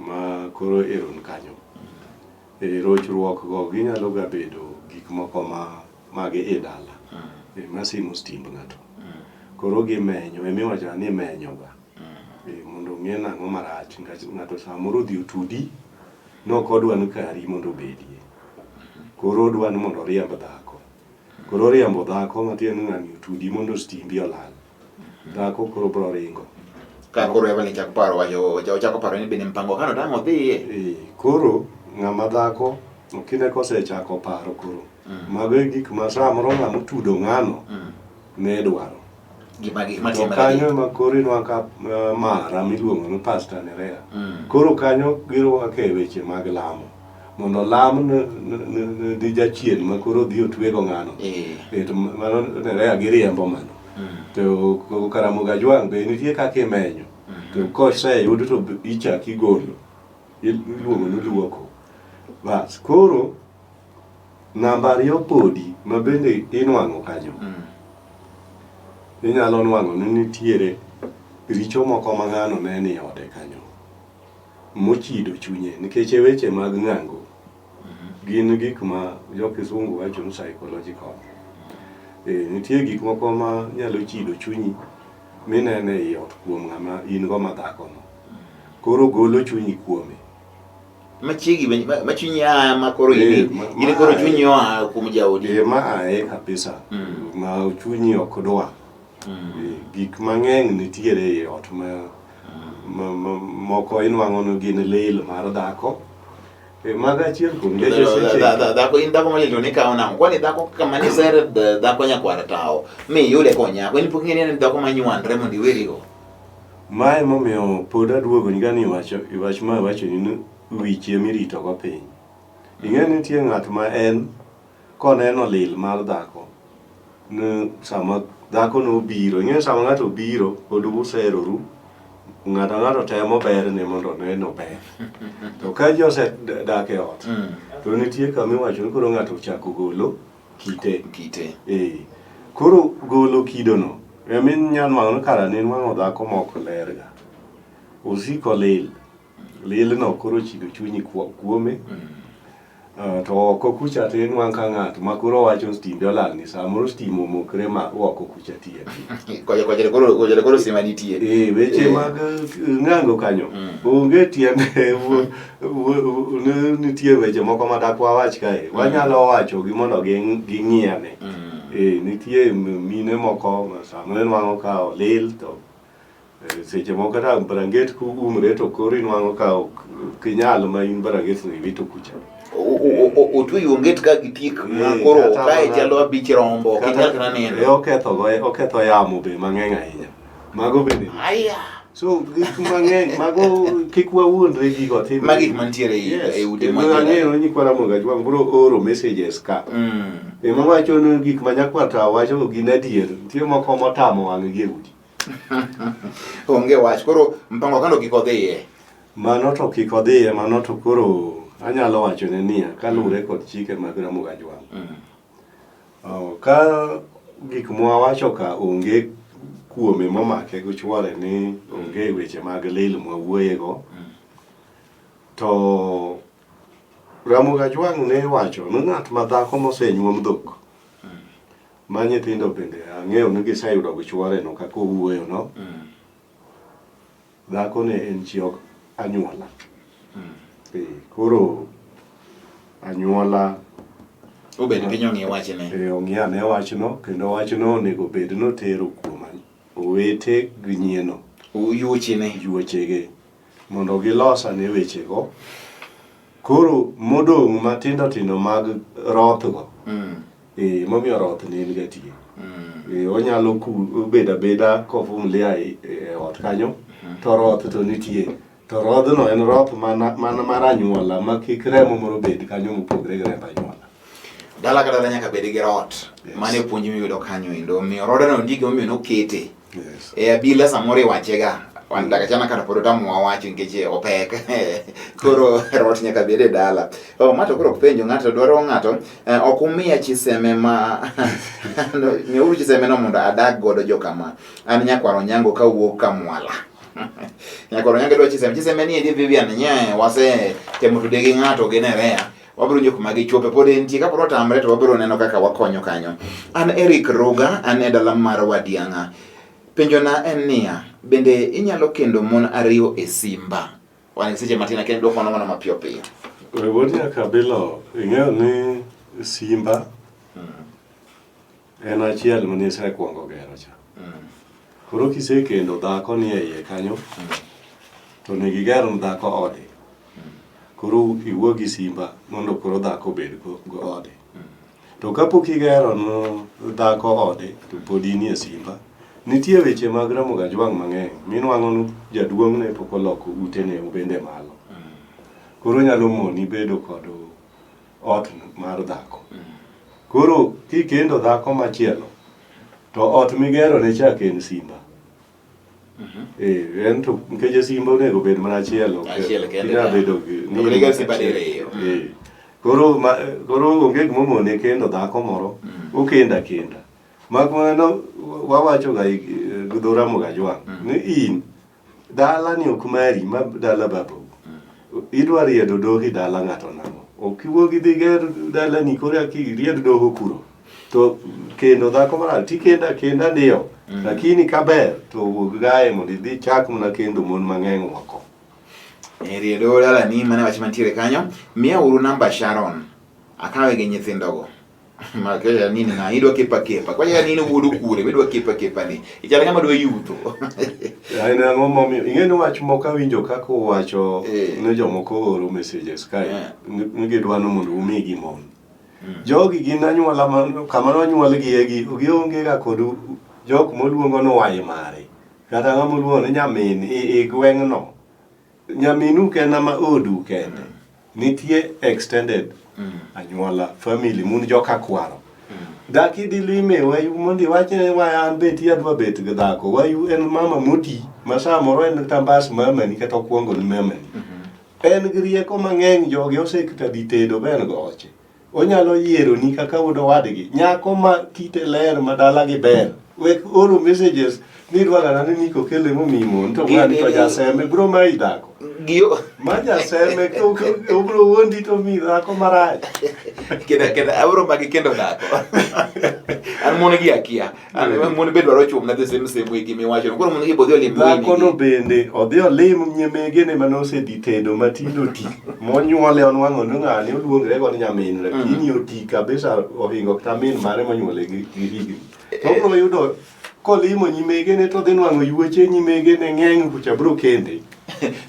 ma koro eron kanyo. Rochruok go ginyalo ga bedo gik moko ma magi e dala. Masimo stimb ng'ato. Koro gimenyo, emiwacho ni imenyo ga. Mondo ong'e nang'o marach. Ng'ato samoro odhi otudi, nok odwa ni kari mondo obedie. Koro odwa ni mondo oriemb dhako. Koro oriembo dhako matiende ni ng'ani otudi mondo stimbi olal. Dhako koro bro ringo. Ka koro Evelyn chako paro wacho ochako paro ni bende mpango kano tang' odhiye. Koro ng'ama dhako okine kosechako paro koro. Mago e gik ma samoro ng'ama otudo ng'ano ne dwaro. Gima gik ma To timore. kanyo ema koro inwang'o ka mara miluongo ni Pastor Nerea. Koro kanyo girwake e weche mag lamo. Mondo lam ne jachien ma koro odhi otwego ng'ano. To mano Nerea giriembo mano. To Karamogi Ajwang' be nitie kaka imenyo. To koseyud to ichak igolo. Iluongo ni luoko. Bas, koro namba 2 podi ma bende inwang'o kanyo. Inyalo nwang'o ni nitiere richo moko ma ng'ano ne ni ode kanyo mochido chunye nikech e weche mag ng'ango gin gik ma jo kisungu wacho ni psychological. Nitie gik moko ma nyalo chido chunyi minene ei ot kuom ng'ama in go ma dhakono. Koro golo chunyi kuome. Machiegi ma chunyi aa ma koro in koro chunyi oa kuom jaodi. Ma ae kabisa. Ma chunyi ok dwa. Gik mang'eny nitiere ei ot ma moko inwang'o ni gin lil mar dhako. Mago achiel kuom ngeche seche. Dhako in dhako malil to nikawo nang'o? Kwani dhako kama nisere dhako nyakwar tawo mi iyude konyako in pok ing'e ni en dhako manywandre mondo iwerigo. Mae momiyo pod aduogo ni gani iwacho ma awacho ni wich ema irito go piny. Ing'e ni nitie ng'at ma en koneno lil mar dhako ni sama dhako no obiro, ing'e sama ng'ato obiro pod useroru, ng'ato ang'ato temo berne mondo one ober. To ka ji osedak e ot, to nitie kama iwacho ni koro ng'ato ochako golo kite. Kite. Koro golo kidono, ema inyalo nwang'o ni kara ne nwang'o dhako mok lerga. Osiko lil. Lilno koro chido chunyi kuome. To oko kucha to inwang' ka ng'at ma koro wacho stimbe olal ni samoro stima omokre ma oko kucha tiyo. Kocha koro stima nitie. Weche mag ng'ango kanyo onge tiende nitie weche moko ma dak wawach kae. Wanyalo wacho gi mondo ging'iyane. Nitie mine moko samoro inwang'o ka olil to seche moko kata branget kuumre to koro inwang'o ka ok inyal ma in branget no iwito kucha. Otweyo onget ka gi tik ma koro kae chalo abich rombo, ok inyal kata neno. Oketho yamo be mang'eny ahinya. Mago bende. Aya. So gik mang'eny mago kik wawuondre gigo timre. Magi gik mantiere e ute Kendo mantiere. ang'eyo ni nyikwa Ramogi Ajwang' biro oro messages ka. Ema wacho ni gik ma nyakwar tawo wacho gin adier. Nitie moko motamo wang'gi e udi. Onge wach. Koro mpango kando kik odhiye. Mano to kik odhiye, mano to koro anyalo wachone niya, kaluwore kod chike mag Ramogi Ajwang'. Ka gik mwawacho ka onge kuome momake gi chwore ni onge weche mag lil mwawuoyego, to Ramogi Ajwang' ne wacho ni ng'at ma dhako mosenyuom dhok, ma nyithindo bende ang'eyo ni giseyudo gi chwore no kaka owuoyo no, dhako ne en chi anyuola. Koro anyuola Obed piny ong'i wachne. E, ong'i ane wachno kendo wachno onego bed notero kuom owete gi nyieno. Yuochene. Yuochege mondo gilos ane wechego. Koro modong' matindo tindo mag rothgo. E, momiyo roth ne en ga tie. E, onyalo bedo abeda kovumilia e, e ot kanyo to roth to nitie. To rodhno en roth mana, mana mar anyuola ma kik remo moro bed kanyo mopogre gi remb anyuola. Dala ka dala nyaka bed gi rot. Yes. Mano e puonj miyudo kanyo endo. Omiyo rodno nitie gimomiyo nokete. Yes. E abila samoro iwachega. Wan dakika chana kata pod otamowa wacho nikech opek. Koro rot nyaka bed e dala. Oh, ma to koro ok penjo ng'ato dwaro ng'ato ok umiya chiseme ma miuru chiseme no mondo adag godo jokama. An nyakwar Onyango kawuok Kamwala. Nyakwar Onyango dwa chiseme. Chiseme ni endi Vivian nye wase temo tude gi ng'ato gi Nerea. Wabiro winjo kuma gichope pod entie kapod otamre to wabiro neno kaka wakonyo kanyo. An Eric Ruga, an e dala mar Wadiang'a. Penjona en niya, bende inyalo kendo mon ariyo e simba? Wan gi seche matin akia dwoko mano mana mapiyo piyo. Wuod Nyakabilo, ing'eyo ni simba en achiel mane isekwongo gero cha. Koro kisekendo dhako ni e iye kanyo, to onego iger ne dhako ode. Koro iwuo gi simba mondo koro dhako obed go ode. To kapok igero ne dhako ode to pod inie simba. Nitie weche mag Ramogi Ajwang' mang'eny minwang'o ni jaduong' ne pok oloko utene obende malo. Koro nyalo moni bedo kod ot mar dhako. Koro kikendo dhako machielo to ot migero ne cha ok en simba. Eh, en to nikech simba onego bed mana achiel ok Achiel kende, inyal ja. bedo gi Ok onego simba diriyo. Eh. Koro ma, koro onge gima omone kendo dhako moro okendo akenda. Mak mana wawacho ga gi dho Ramogi Ajwang' ni in dala ni ok mari ma dala babau. Idwa riedo doho e dala ng'ato nang'o? Ok iwuog idhi ger dalani koro eka iried doho kuro. To kendo dhako marach tikendo akenda ndiyo. Lakini kaber to wuog gae mondo idhi chak mana kendo mon mang'eny oko. E riedo dalani mane wach mantiere kanyo. Miya uru namba Sharon. Akawe gi nyithindogo. Ma kaya nini ng'a idwa kepa kepa. Kwa ya nini wuodo kure, idwa kepa kepa ni. Ichalo ng'ama dwa yutho. En ang'o momiyo ing'e ni wach moko awinjo kaka uwacho Eh. ni jomoko oro messages kae Eh. ni gidwa ni mondo umigi mon. Jogi gin anyuola ma kama nonyuolgie gi gionge ga kod jok moluongo ni wai mare kata ng'ama oluongo ni nyamin i gweng'no. Nyaminu kende ma odu kende. Nitie extended anyuola family mun joka kwaro. Dak idhi lime wayu mondo iwach ni waya an beti adwa bet gi dhako. Wayu en mama moti ma samoro en tambas mamani kata okwongo ni mamani. En gi rieko mang'eny jogi osekata dhi tedo be en goche. Onyalo yieroni kaka wuod owadgi. Nyako ma kite ler ma dalagi ber. Wek oro messages ni idwa gana ni Nick Okello emomiyi mon to ng'ani to jaseme bro mayi dhako. Gio Ma jaseme obro wuondi to omiyi dhako marach. kendo kendo abro magi kendo dhako. An mon gi akia. An mon be dwaro chum na the same same way gimi wacho. Koro mon gi bodhi olim Dhako no bende odhi olim nyimegene mane osedhi tedo matindo oti. Monyuole onwang'o ni ng'ani oluongre go ni nyamin lakini oti kabisa ohingo kata min mare monyuole gi gi higni. To obro yudo kolimo nyimegene to odhi nwang'o yuoche nyimegene ng'eny kucha bro kende.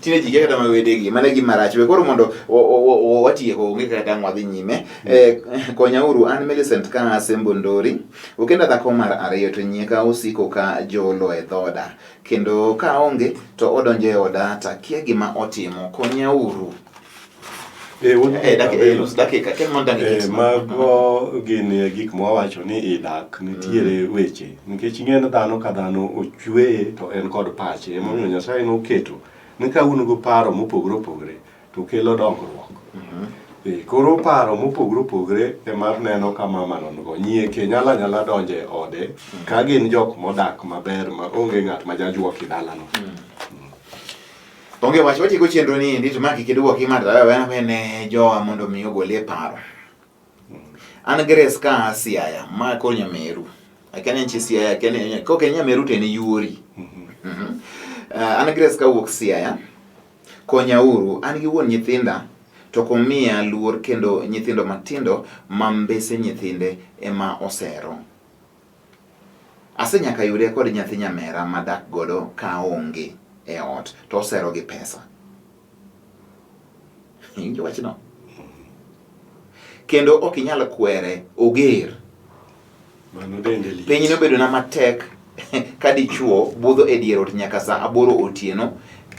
Tinde ji kia kata ma wedegi, mano e gima rach. We koro mondo watieko onge kaka dang' wadhi nyime. Eh, konyauru an Millicent ka asembo ndori. Okenda dhako mar ariyo to nyieka osiko ka jolo e dhoda. Kendo ka aonge to odonjo e oda to akia gima otimo. Konyauru. Eh, wuod Eh, Kabelo. nus dakika, ken mondo dang' Eh, iket. mago gin e gik mwawacho ni idak nitiere weche nikech ing'e ni dhano ka dhano ochweye to en kod pache emomiyo Nyasaye noketo ni ka un gi paro mopogore opogore to kelo dongruok. Eh, koro paro mopogore opogore ema neno ka mama no nigo. Nyieke nyalo anyala donjo e ode ka gin jok modak maber ma onge ng'at ma jajuok e dalano. Onge wach watieko chenro ni endi to ma kik iduoki ma to awe ne jowa mondo mi ogolie paro. An Grace ka a Siaya, ma koro nyameru. Akia ni en chi Siaya, akia ni kok en nyameru to en yuori. An Grace ka wuok Siaya, konyauru, an gi wuon nyithinda To ok omiya luor kendo nyithindo matindo ma mbese nyithinde ema osero. Asenyaka yude kod nyathi nyamera madak godo ka aonge e ot to osero gi pesa. Iwinjo wachno? Kendo ok inyal kwere, oger. Mano dende lit. Piny nobedona matek ka dichuo budho e dier ot nyaka saa aboro otieno.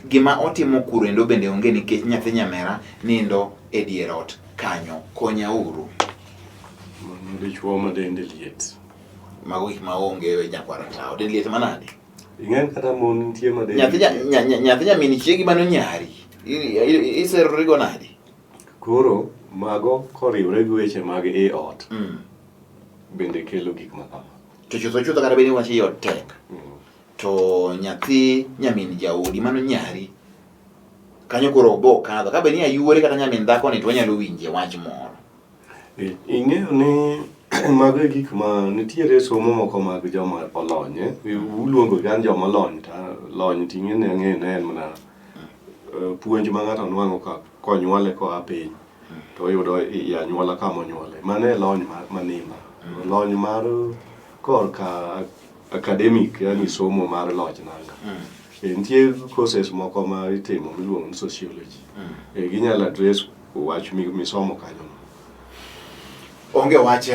Gima otimo kuro endo bende onge nikech nyathi nyamera nindo e dier ot kanyo. Konyauru. Mano dichuo ma dende liet. Mago gik ma onge nyakwar Tawo. Dend liet manade? Ing'en kata mon nitie ma dende Nyathi nyathi nyamin chiegi mano nyari. Iserorigo nade? Koro mago koriwre gi weche mag i ot bende kelo gik ma kama. To chutho chutho kata bed ni wach i ot tek. To nyathi nyamin jaodi mano nyari. Kanyo koro bo okadho. Ka bed ni ayuore kata nyamin dhako ni to wanyalo winje wach moro. Ing'eyo ni mago e gik ma nitiere somo moko mag joma olony. Eh? Uluongo gan joma olony ta lony ting'e ni ang'eyo ne en mana puonj ma ng'ato nwang'o ka konyuole koa piny to oyudo i anyuola kama onyuole. Mano e lony manimba. Lony mar korka academic yani somo mar loch nanga. Nitie courses moko ma itimo miluongo ni sociology. Ginyalo address wach misomo kanyo. Onge wach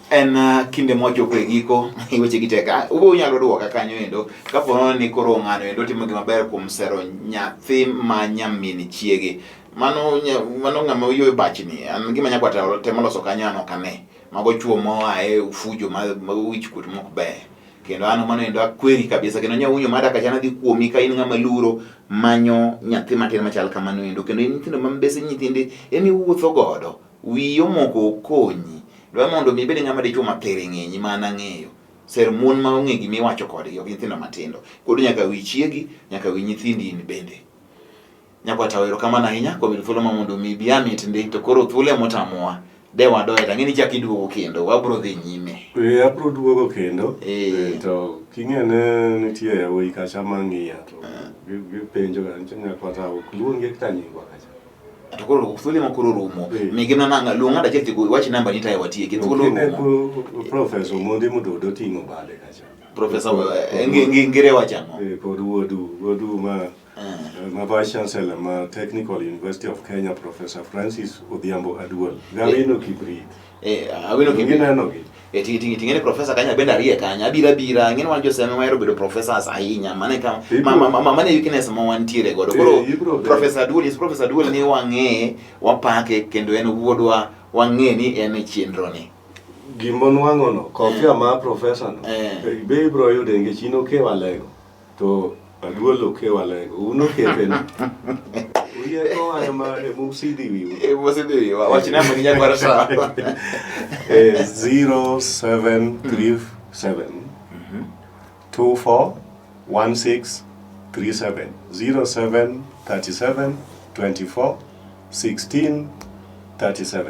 en kinde mwachopo e giko weche gi tek. Ube unyalo duoka kanyo endo kapo ni koro ng'ano endo timo gima ber kuom sero nyathi ma nyamin chiege. Mano mano ng'ama oyuoyo bachni. An gima nyakwata temo loso kanyo an ok ane. Mago chuo moa e fujo ma wich kuot mok ber. Kendo an mano endo akweri kabisa kendo nyaunyo mada kachana dhi kuomi ka in ng'ama luro manyo nyathi matin machal kamano endo kendo in nyithindo ma mbese nyithinde emi wuotho godo wiyi omoko okonyi dwa mondo mi ibed ng'ama dichuo mathiring'inyi ma an ang'eyo ser mon ma ong'e gima iwacho kodgi ok nyithindo matindo koro nyaka wi chiegi nyaka wi nyithindi in bende Nyakwata erokamano ahinya kuom yudo thuolo ma mondo mi ibi amit ndi to koro thuolo ema otamowa de wadoye to ang'e ni chak iduogo kendo wabro dhi nyime. Eh, abro duogo kendo. Eh, to king'e ne nitie yawuoyi kacha mang'iya to gipenjo ga ni nyakwata ok luonge kata nyingwa kacha. To koro thuolo ema koro orumo. Migi mana luong ng'ato achiel to iwach namba ni tayo watieki thuolo orumo. Professor Omondi Mudodo oting'o bade kacha. Professor ngire wacho ang'o? Eh, kod wuodu, wuodu ma Ma Vice Chancellor ma Technical University of Kenya Professor Francis Odhiambo Aduol. Gawino Kibrit. Eh, Awino Kibrit. Gineno gi. Eh, tingi tingi tingi ni professor kanya bende ariye kanya abira abira ng'en wan joseme wahero bedo professors ahinya mane ka ma ma ma mane weakness ma wantiere godo koro Professor Aduol is Professor Aduol ni wang'e wapake kendo en wuodwa wang'e ni en e chenro ni Gima nwang'o no, kofia ma professor no, be ibro yude nikech in okew alego. To Aduol okew alego, un okepe no. Urieko ema ema usidhi wiu. Ema usidhi wiwa. Wach namba ni nyakwar sawa. 0737 24 16 37 0737 24 16 37.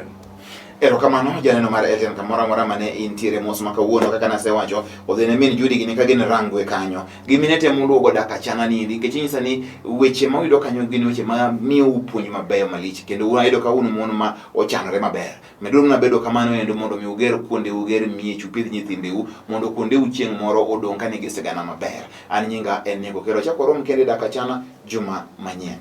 Erokamano janeno mar LTN kamoro amora mane intiere mos ma kawuono kaka nasewacho odhi ne min Judy gini ka gin Rangwe kanyo gi mine temo luogo dak achana ni nikech inyisa ni weche ma uyudo kanyo gin weche ma miyo puonj mabeyo malich kendo un ayudo ka un mon ma ochanore maber meduru mana bedo kamano endo mondo mi uger kuonde uger miechu pidh nyithindeu mondo kuondeu chieng' moro odong' ka nigi sigana maber an nyinga en Nico Kero chak warom kendo e dak achana juma manyien.